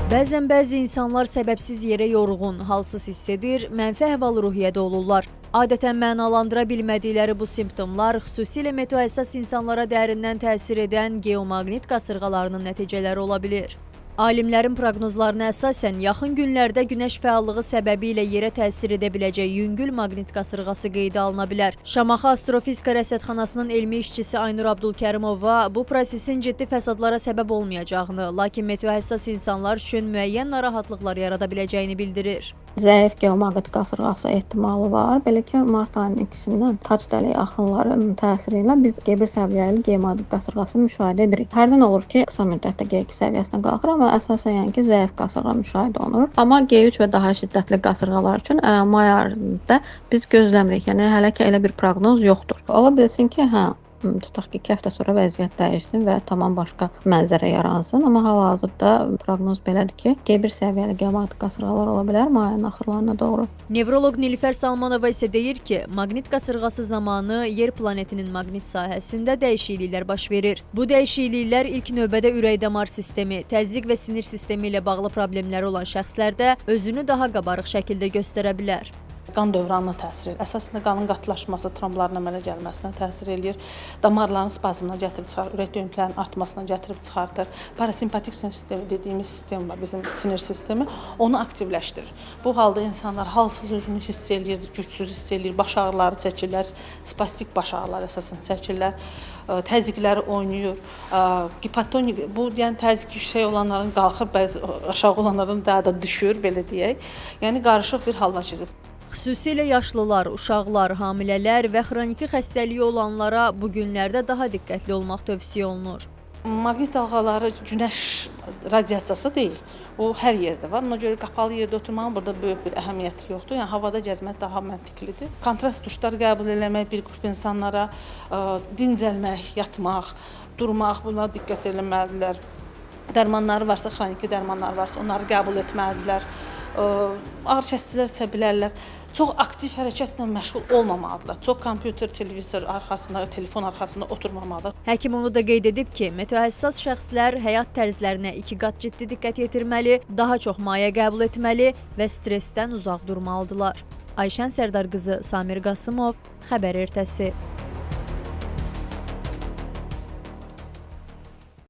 Bəzən bəzi insanlar səbəbsiz yerə yorğun, halsız hiss edir, mənfi əhval-ruhiyyədə olurlar. Adətən mənalandıra bilmədikləri bu simptomlar xüsusilə meteohəssas insanlara dərindən təsir edən geomaqnit qasırğalarının nəticələri ola bilir. Alimlərin proqnozlarına əsasən, yaxın günlərdə günəş fəallığı səbəbi ilə yerə təsir edə biləcək yüngül maqnit qasırğası qeydə alına bilər. Şamaxı Astrofizika Rəsədxanasının elmi işçisi Aynur Abdülkərimova bu prosesin ciddi fəsadlara səbəb olmayacağını, lakin meteohəssas insanlar üçün müəyyən narahatlıqlar yarada biləcəyini bildirir. Zəif geomaqnit qasırğası ehtimalı var. Belə ki, mart ayının 2-sindən tac dəlik axınlarının təsiri ilə biz G1 səviyyəli geomaqnit qasırğası müşahidə edirik. Hərdən olur ki, qısa müddətdə G2 səviyyəsinə qalxır, amma əsasən yəni ki, zəif qasırğa müşahidə olunur. Amma G3 və daha şiddətli qasırğalar üçün may ayında biz gözləmirik. Yəni hələ ki elə bir proqnoz yoxdur. Ola bilsin ki, hə, tutaq ki, 2 həftə sonra vəziyyət dəyişsin və tamam başqa mənzərə yaransın. Amma hal-hazırda proqnoz belədir ki, G1 səviyyəli geomaqnit qasırğalar ola bilər may ayının axırlarına doğru. Nevroloq Nilüfər Salmanova isə deyir ki, maqnit qasırğası zamanı yer planetinin maqnit sahəsində dəyişikliklər baş verir. Bu dəyişikliklər ilk növbədə ürək-damar sistemi, təzyiq və sinir sistemi ilə bağlı problemləri olan şəxslərdə özünü daha qabarıq şəkildə göstərə bilər. Qan dövranına təsir edir. Əsasında qanın qatılaşması, trombların əmələ gəlməsinə təsir eləyir. Damarların spazmına gətirib çıxarır, ürək döyüntülərinin artmasına gətirib çıxardır. Parasimpatik sinir sistemi dediyimiz sistem var, bizim sinir sistemi, onu aktivləşdirir. Bu halda insanlar halsız özünü hiss eləyir, gücsüz hiss eləyir, baş ağrıları çəkirlər, spastik baş ağrıları əsasən çəkirlər, təzyiqləri oynayır. Hipotonik, bu yəni təzyiq yüksək olanların qalxır, bəzi aşağı olanların daha da düşür, belə deyək. Yəni qarışıq bir hallar keçir. Xüsusilə yaşlılar, uşaqlar, hamilələr və xroniki xəstəliyi olanlara bu günlərdə daha diqqətli olmaq tövsiyə olunur. Maqnit dalğaları günəş radiasiyası deyil. O hər yerdə var. Ona görə qapalı yerdə oturmağın burada böyük bir əhəmiyyəti yoxdur. Yəni havada gəzmək daha məntiqlidir. Kontrast duşlar qəbul eləmək bir qrup insanlara, dincəlmək, yatmaq, durmaq, buna diqqət eləməlidirlər. Dərmanları varsa, xroniki dərmanları varsa, onları qəbul etməlidirlər. Ağrı kəsicilər içə bilərlər. Çox aktiv hərəkətlə məşğul olmamalıdırlar. Çox kompüter, televizor arxasında, telefon arxasında oturmamalıdır. Həkim onu da qeyd edib ki, meteohəssas şəxslər həyat tərzlərinə 2 qat ciddi diqqət yetirməli, daha çox maye qəbul etməli və stressdən uzaq durmalıdırlar. Ayşən Sərdar qızı, Samir Qasımov, Xəbər Ertəsi.